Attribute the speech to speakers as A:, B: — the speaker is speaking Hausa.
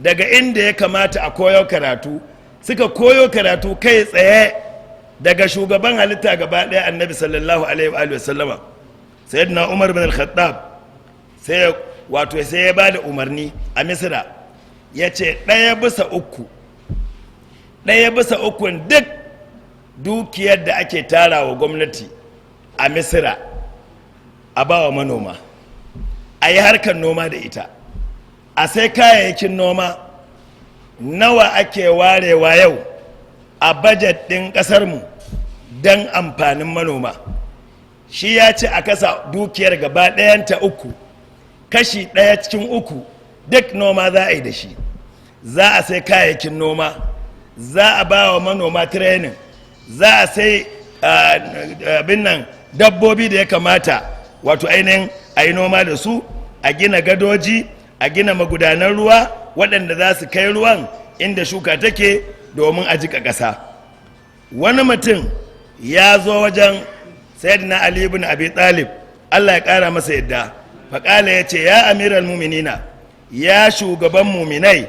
A: Daga inda ya kamata a koyo karatu, suka koyo karatu kai tsaye daga shugaban halitta gaba ɗaya, Annabi sallallahu alaihi wa sallama. Sayyidina Umar bin Al-Khattab sai wato sai ya bada umarni a Misira, ya ce 1 bisa 3, 1 bisa 3n duk dukiyar da ake tara wa gwamnati a Misira a ba wa manoma, a yi harkar noma da ita, a sai kayayyakin noma. Nawa ake warewa yau a bajet ɗin ƙasarmu don amfanin manoma? Shi ya ce a kasa dukiyar gaba ɗayanta uku, kashi 1 cikin 3 duk noma za a yi da shi, za a sai kayayyakin noma, za a ba wa manoma training, za a sai abin nan dabbobi da ya kamata wato ainihin a yi noma da su, a gina gadoji, a gina magudanan ruwa waɗanda za su kai ruwan inda shuka take domin a jika ƙasa. Wani mutum ya zo wajen Sayyidina Ali ibn Abi Talib, Allah ya ƙara masa yadda, faƙala, ya ce: "Ya amiral muminina, ya shugaban muminai."